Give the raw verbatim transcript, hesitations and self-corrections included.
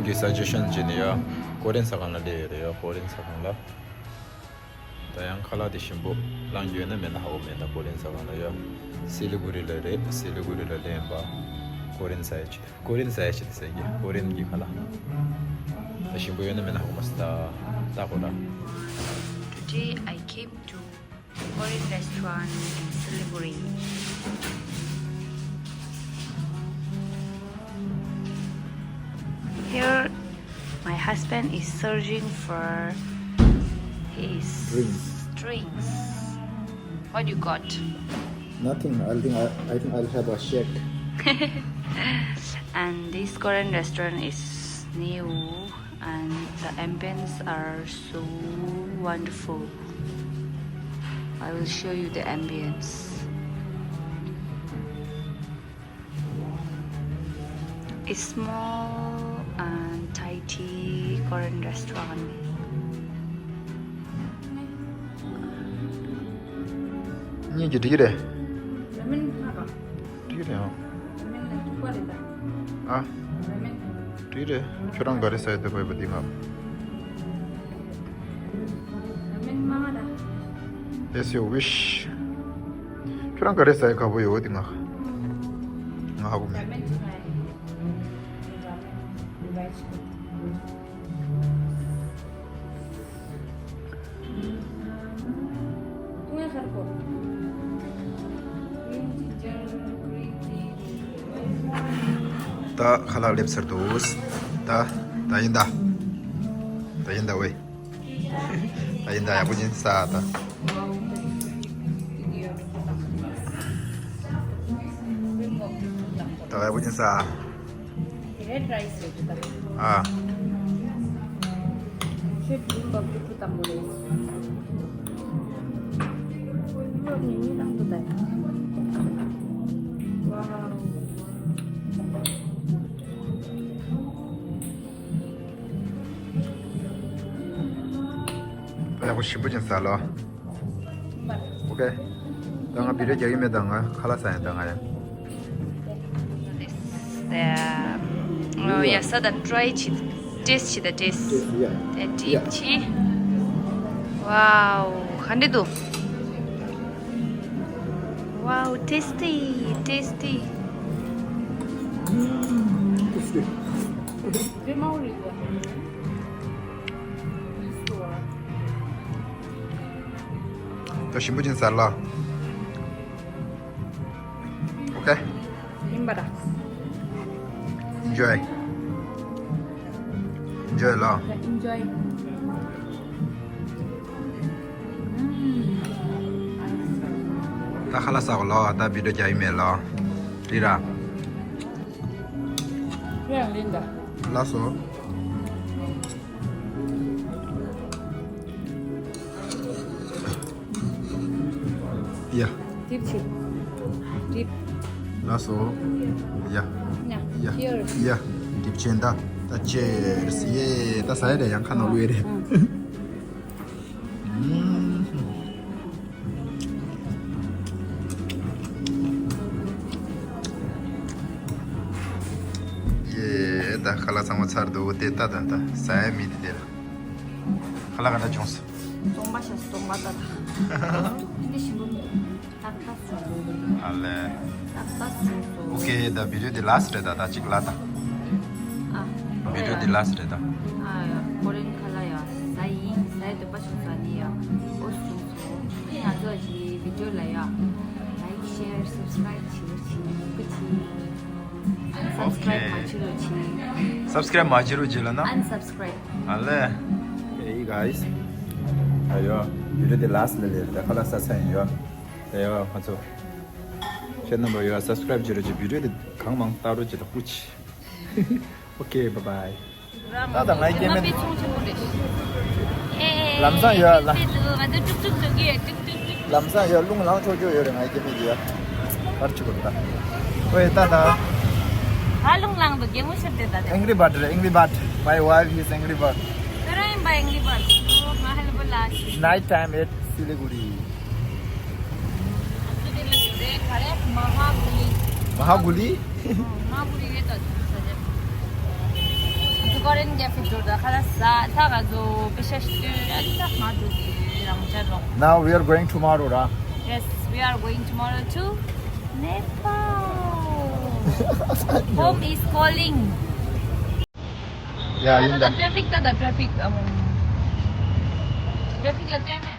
གི་སཱ་ཇེ་ཤན་བྱས་ནས་ཡ། ཀོ་རི་ཡན་ཟ་ཁང་ལ་སླེབས་ཡོད་རེད་ཡ། ཀོ་རི་ཡན་ཟ་ཁང་ལ། ད་ཡང་ཁ་ལག་དེ་ཞིམ་པོ་བླངས་རྒྱུ་ཡོད་ན་མེད་ན་ཧ་གོ་མེད། ད་ཀོ་རི་ཡན་ཟ་ཁང་ལ་ཡ། སི་ལི་གུ་རི་ལ་རེད། སི་ལི་གུ་རི་ལ་སླེབས་པ། ཀོ་རི་ཡན་ཟ་ཡ་ཆེད། ཀོ་རི་ཡན་ཟ་ཡ་ཆེད་ཟེར་གི། ཀོ་རི་ཡན་གྱི་ཁ་ལག་ད་ཞིམ་པོ་ཡོད་ན་མེད་ན་ཧ་གོ་མ་སོང་། ད་ལྟ་གོ་ད། Today I came to Korean restaurant in Siliguri. Here, my husband is searching for his drinks. Drinks. What you got? Nothing. I think I, I think I'll have a shake. And this Korean restaurant is new and the ambience are so wonderful. I will show you the ambience. A small and tidy Korean restaurant. གཉིས་ཀྱི་འགྲིག་གི་རེད། ར་མེན་ཁ་ག་འགྲིག་གི་རེད་ཨང་། ར་མེན་ལ་ཐུག་པ་རེད་ད། ཨ། ར་མེན། འགྲིག་གི་རེད། ཁྱོད་རང་ག་རེ་ཟ་ཡི་འདོད་པ་ཡོད་པ་འདི་ང་། ར་མེན་མང་ང་ད། As you wish. ཁྱོད་རང་ག་རེ་ཟ་ཡི་དགའ་པོ་ཡོད་འདི་ང་། ང་ཧ་གོ་མེད། ར་མེན་ཅིག་ང་ཡི། ར་མེན་ར་མེན་ཅིག་ད་ཁ་ལག་སླེབས་ཚར་འདུག་ད་ད་ཡིན་ད། ད་ཡིན་ད་ཝེ། ད་ཡིན་ད། ཡག་པོ་ཅིག་ཟ་ད། ད་ཡག་པོ་ཅིག་ཟ། Red rice རེད་འདུག་ད། ཨ། ཤེས་བདུན་པ་བདུན་ཅུ་དང་པོ་རེད། ལོ་ཉིས་ཉིས་དང་པོ་ད། ཝའོ། ཡག་པོ་ཞིམ་པོ་ཅིག་ཟ་ལོ། ཨོ་ཁེ། ད་ང་བི་ཌིའོ་རྒྱག་གི་མེད། ད་ང་ཁ་ལག་ཟ་ཡིན། ད་ང་ཡང་། ཨོ་ཡ། ས་ད་ཊ་རའི་བྱེད། ཊེ་སི་ཊི་བྱེད་ད། ཊེ་སི་ཊི། ཊེ་སི་ཊི་བྱེད། ཝའོ། ག་འདྲ་འདུག་ཝའོ། ཊེ་སི་ཊི། ཊེ་སི་ཊི། ད་ཞིམ་པོ་ཅིག་ཟ་ལ། ཨོ་ཁེ། ཡིན་པ་ར། Enjoy. Enjoy ལ། Enjoy. ད་ཁ་ལག་ཟ་གོ་ལ། ད་བི་ཌིའོ་རྒྱག་གི་མེད་ལ། རི་ར། ཡང་ལིན་ད། ལགས་སོ། ཡ། ཏིབ་ཆི། ཏིབ། ལགས་སོ། ཡ། ཡ། ཡ། Cheers. ཡ། ཏིབ་ཆེན་ད། ད་ཅེར་སི། ཡེ། ད་ཟ་ཡ་རེད། ཡང་ཁ་ནང་བླུག་ཡ་རེད། ཨ། ཨུམ། ཡེ། ད་ཁ་ལག་ཚང་མ་ཚར་འདུག་དེ་ད་ད་ད་ཟ་ཡ་མི་དེ་དེ་ལ། ཁ་ལག་ག་འདྲ་བྱུང་སོང་། སྟོང་པ་ཤ་སྟོང་པ་ད་ད། འདི་ཞིམ་པོ་མེད། ཏག་ཏག་སོང་། ཨ་ལེ། ཏག་ཏག་སོང་སོང་། ཨོ་ཁེ། ད་བི་ཌིའོ་འདི་ལ་སི་ཊི་རེད་ད། ད་གཅིག་ལ་ད། ཨ། བི་ཌིའོ་འདི་ལ་སི་ཊི་རེད་ད། ཨ་ཡ། ཀོ་རི་ཡན་ཁ་ལག་ཡ་ཟ་ཡིན། ཟ་ཡི་འདོད་པ་བྱུང་ཙང་ནི་ཡ། ཨོ་སོང་སོང་། ང་ཚོ་གི་བི་ཌིའོ་ལ་ཡ། ལའིཀ་ཤེར་སབ་སི་ཀ་རའིབ་བྱེད་རོགས་བྱེད། ཨོ་ཁེ། སབ་སི་ཀ་རའིབ་མ་བྱེད་རོགས་བྱེད། སབ་སི་ཀ་རའིབ་མ་བྱེད་རོགས་བྱེད་ལ་ན། Unsubscribe. ཨ་ལེ། Hey guys. ཨ་ཡོ། བི་ཌིའོ་འདི་ལ་སི་ཊི་ལ་སླེབས་རེད་ད། ཁ་ལག་ཟ་ཚར་ཡིན་ཡོ། ད་ཡོ་ང་ཚོ་ཁྱེད་རྣམ་པ་ཡོ་སབ་སི་ཀ་རའིབ་བྱེད་རོགས་བྱེད། བི་ཌིའོ་འདི་གང་མང་ལྟ་རོགས་བྱེད་ད། ཀུ་ཅི། ཨོ་ཁེ། བཱའི་བཱའི། ད་ད་ང་སྐྱེ་དམན། ལམ་སང་ཡོད་ལ། ལམ་སང་ཡོད། རླུང་ལངས་ཆོག་ཆོག་ཡོད་རེད། ང་སྐྱེ་དམན་གྱི་ཡ། གར་ཆུ་གོ་ད། ཝེ་ད་ད། ཨ། རླུང་ལངས་འདུག་རྒན་མོ་ཤར་དེ་ད་དེ། Angry Bird རེད། Angry Bird. My wife is Angry Bird. ཁྱོད་རང་ཡིན་པ་Angry Bird། ཨོ། ང་ཧ་ལས་པ་ལ་ཤི། Night time at Siliguri. ཨ་ཙི་དེ་ལ་ཡོད་རེད། ག་རེ། མ་ཧ་གུ་ལི། མ་ཧ་གུ་ལི། ཨོ། མ་ཧ་གུ་ལི་རེད་ད། ས་ཆ། Korean cafe འགྲོ་ད་ཁ་ལག་ཟ། ད་ག་ཚོད་པེ་ཤ་ཞིག་སྟོན། ཨ་ནི་ད་མ་འགྲོ་དེ་རང་ཅག་ལོག Now we are going tomorrow, right? Yes, we are going tomorrow to Nepal. Home is calling. Yeah, you know. Traffic, the traffic. Um, traffic.